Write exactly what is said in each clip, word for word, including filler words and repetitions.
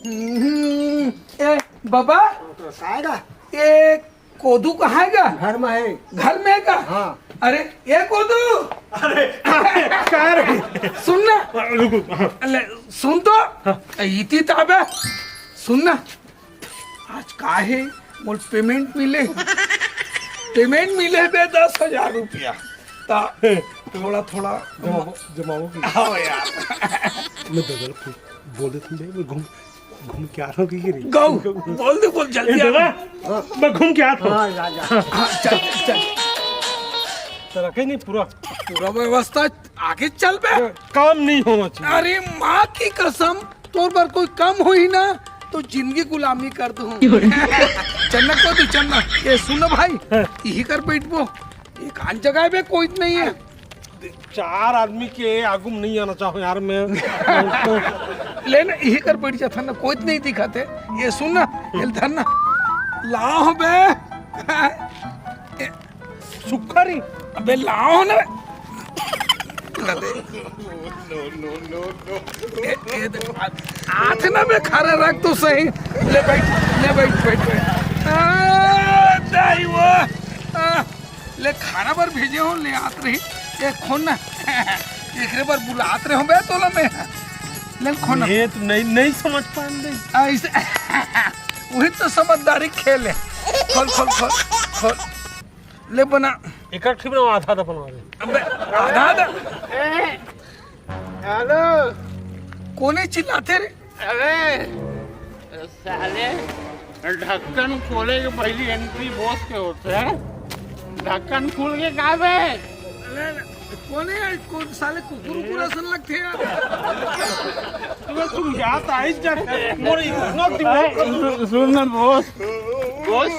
हम्म, ए बाबा, काय गा? ए कोदू कहाँ हे गा? घर में हे। घर में हे गा? हाँ। अरे ए कोदू, अरे का रे? सुन ना। रुको, हाँ। ले, सुन तो। हाँ। इति ताबे सुन ना, आज का हे, मोर पेमेंट मिले, पेमेंट मिले बे दस हजार रुपया। ता थोड़ा थोड़ा जमाओ, जमाओ की। हाँ यार। मैं दगल बोल देता हूँ, मैं घूम, घूम के आ रहा हूँ, की रे? गऊ, बोल दे, बोल जल्दी ए, आ। दादा, मैं घूम के आता हूँ। हाँ, जा, जा। हाँ, चल, चल। तो रखे नहीं पूरा। पूरा व्यवस्था आगे चल बे। काम नहीं होना चाहिए। अरे माँ की कसम, तोर बर कोई कम होही ना, तो जिंदगी गुलामी कर दूँ। चन्ना को तू चन्ना, ये सुन भाई, हाँ। यही कर बैठबो। एक आन जगह बे कोई नहीं है। चार आदमी के आगू में नहीं आना चाहूँ यार मैं। ले ना, यही कर बैठ जाता ना, कोई नहीं दिखाते। ये सुन ना, ये धर ना, लाओ बे। सुखा रही। अबे लाओ ना बे। ए, ए, दे, हाथ ना बे खारा रख तो सही। ले बैठ, ले बैठ, बैठ, बैठ। आ, दाई वो। आ, ले खाना बर भेजे हो, ले आत रही। ए, खोन ना। एकरे बर बुलात रहे हो बे तोला मैं। ले खोन ना। ये तो नहीं, नहीं समझ पान दे। आ, इसे, वही तो समझदारी खेल है। खोल, खोल, खोल, खोल। ले बना। एक ठीक बना, आधा आधा बना दे। अबे, आधा आधा। ए, हेलो। कोने चिल्लाते रे? अरे साले, ढक्कन खोले के पहली एंट्री बॉस के होते हैं। ढक्कन खुल के का बे? अरे, कोने यार, कौन साले कुकुर उकुर असन लगते हैं यार? तुम्हें तुम याद आई जा, मोर इतना दिमाग। सुन ना बॉस, बॉस,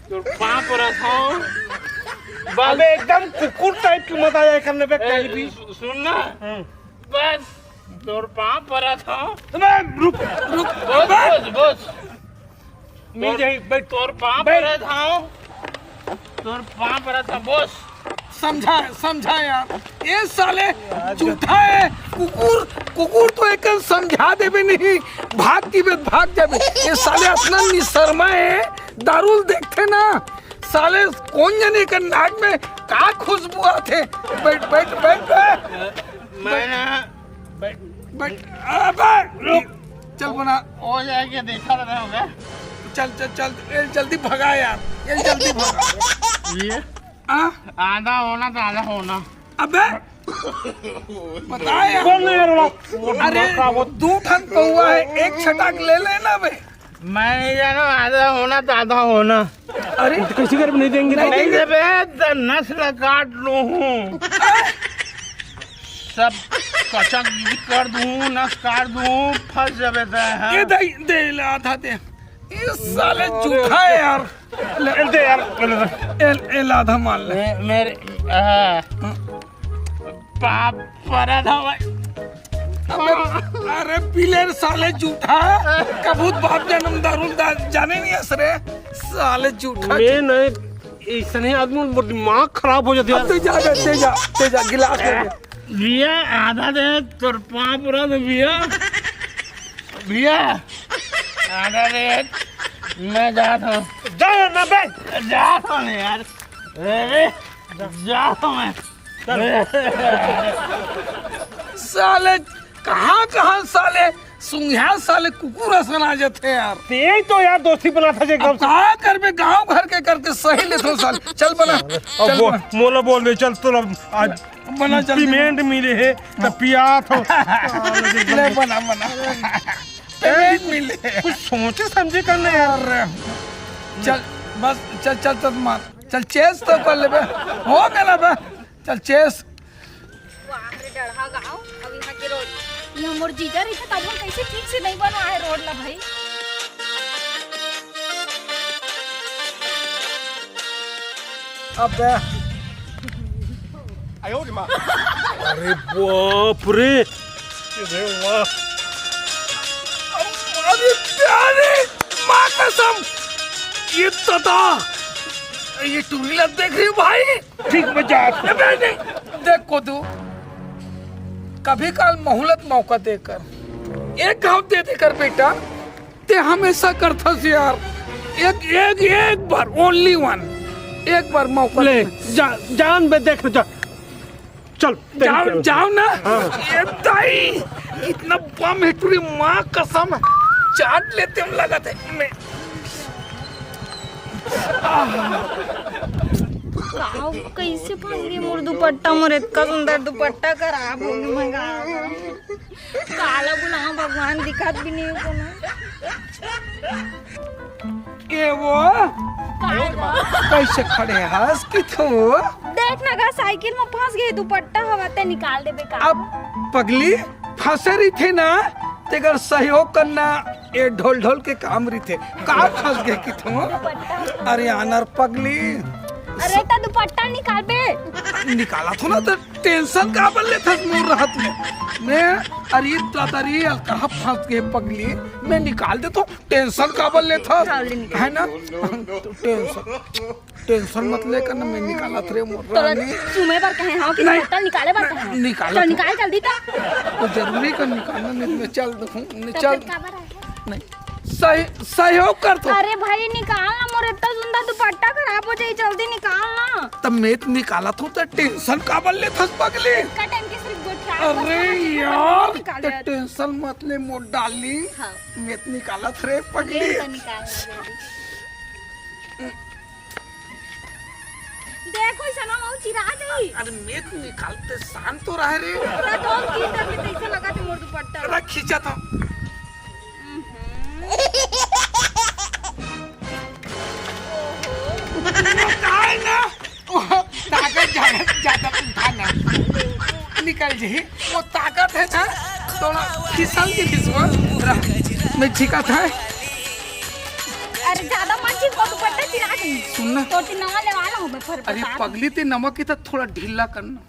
तोर पाँव परत हँव। बस। अबे एकदम कुकुर टाइप की मत आया करने पे ए, कहीं भी। सु-, सुन ना। हम्म। बस, तोर पाँव परत हँव। अबे रुक, रुक, बस, अबे। बस, बस। मिल तोर, जाई, बैठ। तोर पाँव बैठ। परत हँव। तोर पाँव परत हँव, बस। समझा, समझा यार। ए साले जूठा हे, कुकुर, कुकुर तो एकन समझा देबे नहीं, भाग की बे, भाग जाबे। ए साले अतना निसरमा हे, दारू ल देखथे ना, साले कोन जनी के नाक में का खुशबू आथे। बैठ, बैठ, बैठ, बैठ। मैं ना बैठ, बैठ। अबे, रुक। चल बना। हो जाएगा, देखा रहे होगा। चल, चल, चल, ए, जल्दी भगा यार, ए, जल्दी भगा। ये? आ? आधा होना तो आधा होना। अबे, बता यार। बोल ना यार, वो, वो अरे, दिमाग खराब हो। दू ठन पौवा हे, एक छटाक ले लेना बे। मैं नहीं जानव, आधा होना तो आधा होना। अरे, तो कैसे कर नहीं देंगे? नहीं नहीं देंगे। देबे तो नस ल काट लूँ हूँ। सब कचक कर दूँ, नस काट दूँ, फंस जाबे ते, हाँ। ये दे, दे ले, आधा दे। ये साले जूठा हे यार। ले, दे यार, ले, ले। ए, ए, आधा मान ले। मे-, मेरे, हाँ। पाँव परत हँव भाई। अबे, अरे पी ले रे साले जूठा, कभू बाप जनम दारू दा-, जाने नहीं हस रे, साले जूठा। मैं नहीं, इसने आदमी, मोर दिमाग खराब हो जाथे यार। अब ते जा बे, ते जा, ते जा, गिलास ले ले। भैया, आधा दे, तोर पाँव परत हँव भैया। भैया, आधा दे, मैं जात हँव। जा ना बे। जात हँव ना यार। अरे, जात हँव मैं। साले, कहाँ, कहाँ साले, सुंघा साले कुकुर असन आ जाथे यार। ते तो यार दोस्ती बनाथस एकदम। अब का करबे, गाँव घर के करके सही लेथों साले। चल बना, अब चल वो, बना। मोला बोल दे, चल तो अब आज बना जल्दी। पेमेंट मिले हे, त पियाथों। ले बना, बना। पेमेंट मिले। कुछ सोचे समझे कर ना यार। अरे, चल, बस, चल, चल, चल मार। चल, चेस तो कर लेबे। हो गेला बे। चल, चेस। वाह रे डढ़ा गाँव, अब यहाँ के रोड। यहाँ मोर जीजा रहिथे तब हम कैसे ठीक से नहीं बनवाए रोड ला भाई। अबे। अरे बाप रे। अरे वाह। अरे प्यारे, माँ कसम। ये तता, ये टूरी ला देख रही हो भाई? ठीक मजाक। अबे नहीं, देख कोदू, कभी काल मोहलत मौका देकर, एक घाव दे देकर बेटा, ते हमेशा करथस यार। एक एक एक बार, ओनली वन, एक बार मौका ले। जा, जान बे, देख जा। चल, तेरी जाओ, चल। जाओ ना। हाँ। ये दाई, इतना बम है, पूरी माँ कसम, चाट लेते हम, लगा थे मैं। का, कैसे फंस गई मोर दुपट्टा, मोर इतना सुंदर दुपट्टा खराब हो गया, मैं का करूं? काला गुलाम भगवान दिखत भी नहीं हो कोनो। ए वो, का गा? कैसे खड़े हस कि तू? देख ना गा, साइकिल में फंस गई, दुपट्टा हवा ते निकाल देबे का? अब पगली फंसे रहिथे ना, तेकर सहयोग करना ए ढोल ढोल के काम रहिथे। का फंस गए कि तू? दुपट्टा। अरे आनर पगली। अरे त दुपट्टा निकाल बे। निकाला थो ना, तो टेंशन काबर लेथस मोर रहत में? मैं, अरे दादा रे, कहाँ फंस गए पगली? मैं निकाल देथो, टेंशन काबर लेथस? हाँ, ले निकाल। है ना? तो टेंशन, टेंशन मत लेकर ना, मैं निकालत रे मोर तोला रानी। चूमे बर कहे हंव कि नहीं। दुपट्टा निकाले बर कहे हंव? निकालत चल, हंव। निकाल जल्दी तो। तो जरूरी का निकालना, नहीं तो मैं चल दूँ, नहीं तो चल। फिर काबर आए? नहीं, सही, सहयोग कर तो। अरे भाई, निकाल ना, मोर इतना सुंदर दुपट्टा खराब हो जाई, जल्दी निकाल ना। तब मैं तो निकालत हूँ, तो टेंशन काबर लेथस पगली? इसका टाइम के सिर्फ गोठिया अरे बस यार, निकाल तो दे। टेंशन मत ले मोर डार्लिंग, हाँ। मैं तो निकालत रे पगली। टेंशन निकाल ना जल्दी। देखो, ऐसा ना हो, चिरा जाई। अरे, मैं तो निकालते शांत तो रह रे। पूरा तो हम की डर में कैसे लगा थे मोर दुपट्टा। अरे, खींचा था। हम्म। ओहो। ताकत ज्यादा, ज्यादा उठा ना। निकल जी। वो ताकत है ना, थोड़ा फिसल के खिसवा। मैं झिका था। अरे, ज्यादा मत चिपका, दुपट्टा चिरा दे। सुन ना। तो ती नवा लेवा ला हूँ मैं, फिर अरे, बता दे। पगली, ते नमक की तो थोड़ा ढीला करना।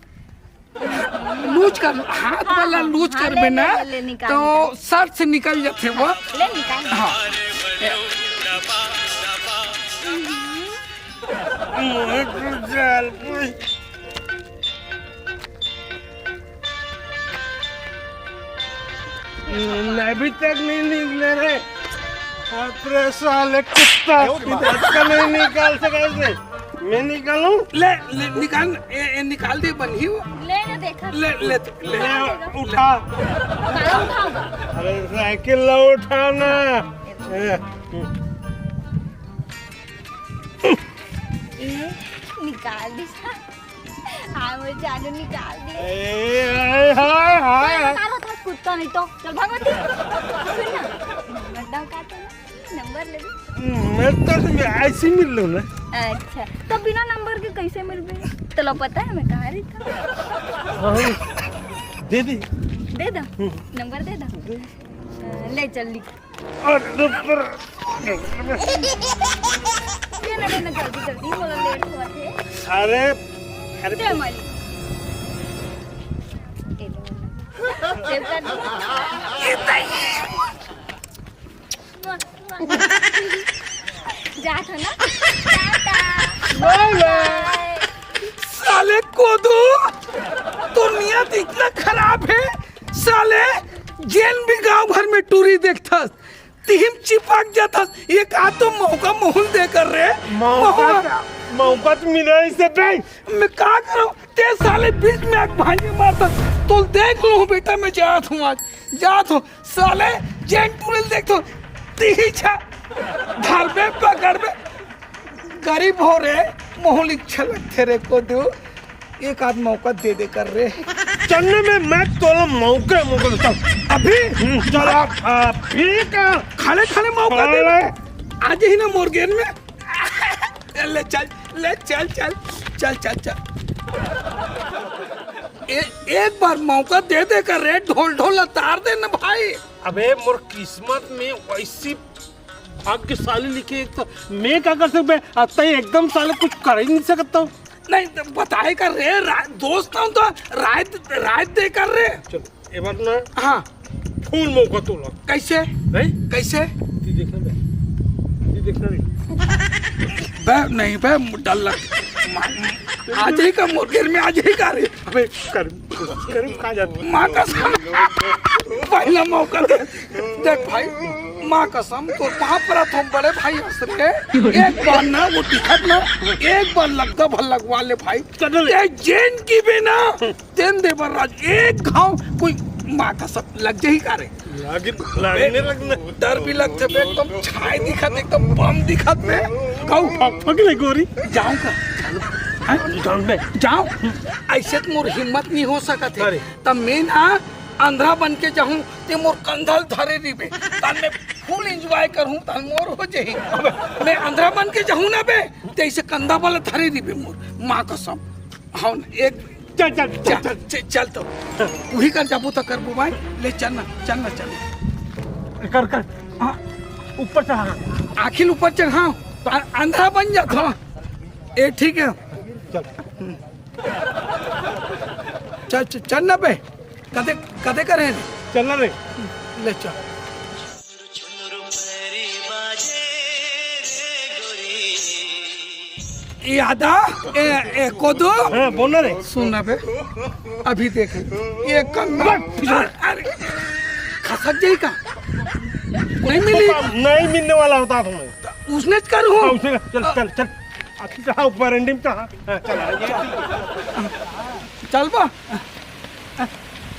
लूज कर, हाथ हाँ, वाला हाँ, लूज हाँ, कर ले, बे ना, ले, ले, ले, निकाल, तो निकाल। सर से निकल जाते वो। ले, निकाल। हाँ। मैं तो जाल पूछ। अभी तक नहीं निकले रे। अरे साले कुत्ता, इधर का नहीं निकाल सका इसे। मैं निकालूं? ले, ले, निकाल, ए, ए, निकाल दे, बंधी वो। ले ना, देखा। ले, ले, ले। ले, उठा। काला उठाओगा? अरे साइकिल ला उठाना। ए, ए, निकाल दिया। हाँ, वो जानू निकाल दी। ए, हाय, हाय, हाय। मैं बता रहा था, कुत्ता नहीं तो। चल, भाग, मत। सुन ना, नंबर डाल काट ना, नंबर ले ले। मैं तो तुम्हें ऐसे ही मिल लूँ ना। अच्छा, तो बिना नंबर के कैसे मिल गए? तो लो, पता है मैं कहाँ रहता हूँ? हाँ, दे दे। दे दो, हम्म। नंबर दे दो। दे। अ, ले चल, लिख। अरे, पर ये ना, ना, जल्दी, जल्दी, मोला लेट होत हे। अरे, अरे। दे मल। ये दे ना। सेव कर दे। जात हो ना? टाटा। बाय बाय। साले कोदू, तो नियत इतना खराब है, साले जेन भी गांव भर में टूरी देखथस, तिहिम चिपक जाथस। एक आध तो मौका महूं ल दे कर रे। मौका महुआ। का, मौका तो मिला इसे बे। मैं का करूं? ते साले बीच में आके भांजे मारथस। तो देख लूं बेटा, मैं जात हूं, आज जात हूं। साले जेन टूरी ल देखथों, तिही छा धरबे, पकड़बे। गरीब हो रे, महूं ल इच्छा लगथे रे कोदू। एक आध मौका दे दे कर रे। चलने में मैं तोला मौका, मौका देता हूँ। अभी? हम्म, चल आप, अभी का? खाले खाले मौका दे। खाले। आज ही ना मोर गेन में। ले चल, ले चल, चल, चल, चल, चल। ए-, एक बार मौका दे दे कर रे, ढोल ढोल उतार दे ना भाई। अबे मोर किस्मत में वैसी भाग्यशाली लिखे, एक तो मैं का कर सकता, अब तक एकदम साले कुछ कर ही नहीं सकता हूँ। नहीं तो बताए कर रे, रा-, दोस्त हूँ तो राय, राय दे कर रे। चलो, ये बात ना। हाँ। फुल मौका तोला। कैसे? नहीं? कैसे? ती देखना बे। ती देखना नहीं। बे, नहीं बे, डर लग। आज ही का मोर गेन में, आज ही का रे। अबे, कर, कर, कहाँ जाते? माँ कसम। भाई, ना मौका दे। देख भाई, माँ कसम, तोर पाँव परत हों बड़े भाई हंस रे। एक बार ना वो दिखत ना, एक बार लग्गा भर लगवा ले भाई। चल ले। ते जेन की बे ना, तेन दे बर राज एक घाव कोई माँ कसम लग जाही का रे? लागिन, लागिन नहीं लगना। डर भी लगथे बे, एकदम छाय दिखत, एकदम बम दिखत बे। कहूँ फक फक ले गोरी। जाऊँ का? हैं? जाऊँ बे। जाऊँ? ऐसे तो मोर हिम्मत नहीं हो सकत हे। अरे। तब मैं ना अंधरा बन के जाहूँ, ते मोर कंधा ल धरे रहिबे, तब मैं full enjoy करहूँ, तब मोर हो जाही। मैं अंधरा बन के जाहूँ ना बे, ते ऐसे कंधा वाला धरे रहिबे मोर, माँ कसम। हाँ, एक चल, चल, चल, चल, चल। चल, चल तो। उही कर जाबो त करबो भाई, ले चल ना, चल ना, चल ना। कर, कर। हाँ, ऊपर चढ़ा। आखिर ऊपर चढ़ाओ, तो अ-, अंधरा बन जात हो। ए, ठीक है। चल। चल, चल, चल ना बे। कदे, कदे करे रे? चल ना रे। ले चल। यादा, ए, ए, कोदू। हाँ, बोल ना रे। सुन ना बे, अभी देख, ये कंधा, अरे, खसक जाई का? नहीं मिली। नहीं मिलने वाला होता तुम्हें। उसने करूँ। हाँ, उसे, चल, चल, चल। अच्छी तरह ऊपर एंडिंग का। हाँ, चल, आ गया। चल बा।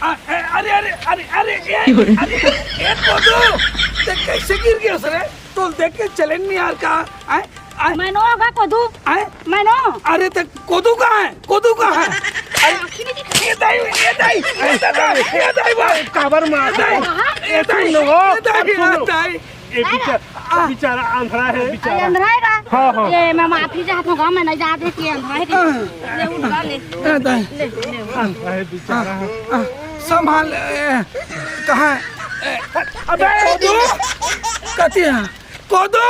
आ, ए, अरे, अरे, अरे, अरे, ए, अरे, ए, कोदू, ते कैसे गिर गया रे? तो देख के चले नहीं यार का? आए, आए। मैनो होगा कोदू। आए? मैनो। अरे, ते कोदू कहाँ है? कोदू कहाँ है? अरे, आँखी नहीं दिखा। ये दाई, ये दाई, ये दादा, ये दाई बा। काबर मार? ये दाई, कहाँ? ये दाई, सुन लो, ये दाई, सुन लो। ये दाई। ये बेचारा, बेचारा अंधरा है। अरे अंधरा है का? हाँ, हाँ। ये मैं माफी चाहता हूँ, मैं नहीं जानती कि अंधरा है कि। हाँ। ले उठा ले। ए, दाई। ले, ले उठा। अंधरा है बेचारा। हाँ, हाँ। संभाल, ए, कहाँ है? ए, अबे! कोदू! कति है? कोदू!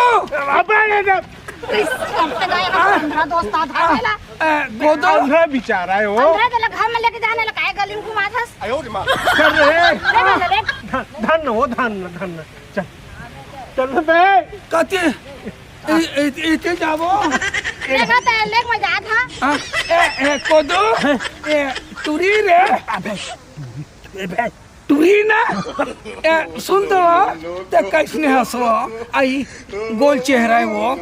अबे, ये जब इस सबसे गए हम अंधरा दोस्त आ था, है ना? ए, कोदू! अंधरा बेचारा है वो। अंधरा तो घर में लेके जाने लगा, गली में घुमा था। कर रहे। ले, ले, ले, ले। धन, धन हो, धन, धन। चल। चल बे। कति? ए, ए, ए, ते जाबो? लेगा तो लेके मैं जात हाँ। हाँ, ए, ए, कोदू, ए, टुरी रे। अबे, ए बे, टुरी ना। ए, सुन तो, ते कैसने हंसो? आई, गोल चेहरा है वो।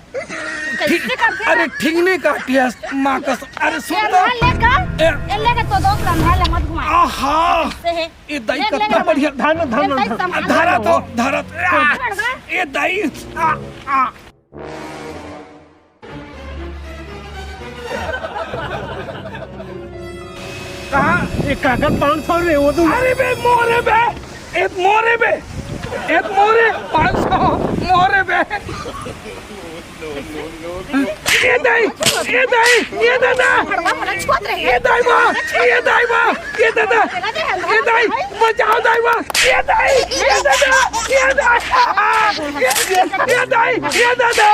कैसे करते हैं? अरे, ठीक नहीं काटी हंस, माँ कसम। अरे, सुन ये तो। अंधरा लेगा? ए। ये लेगा तो दोस्त अंधरा ले मत घुमा। आहा। से है। ए दाई, ले, ले, कतना ले। बढ़िया। धन, धन, ए दाई, धन। संभाल। धरा तो, धरा तो। आ, पकड़ बा। ए दाई, आ, आ। कहाँ? ए काका, पाँच सौ रे, वो तो। अरे बे, मोरे बे, ए मोरे बे, ए मोरे, पाँच सौ, मोरे बे। ए दाई, ए दाई, ए दादा। ए दाई बा, ए दाई बा, ए दादा। ए दाई, बचाओ दाई बा। ए दाई, ए दादा, ए दाई। ए, ए, ए दाई, ए दादा।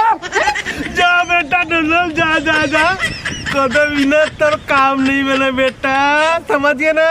जा बेटा डुलल, जा, जा, जा। कदम बिना तोर काम नहीं मिले बेटा, समझ गए ना?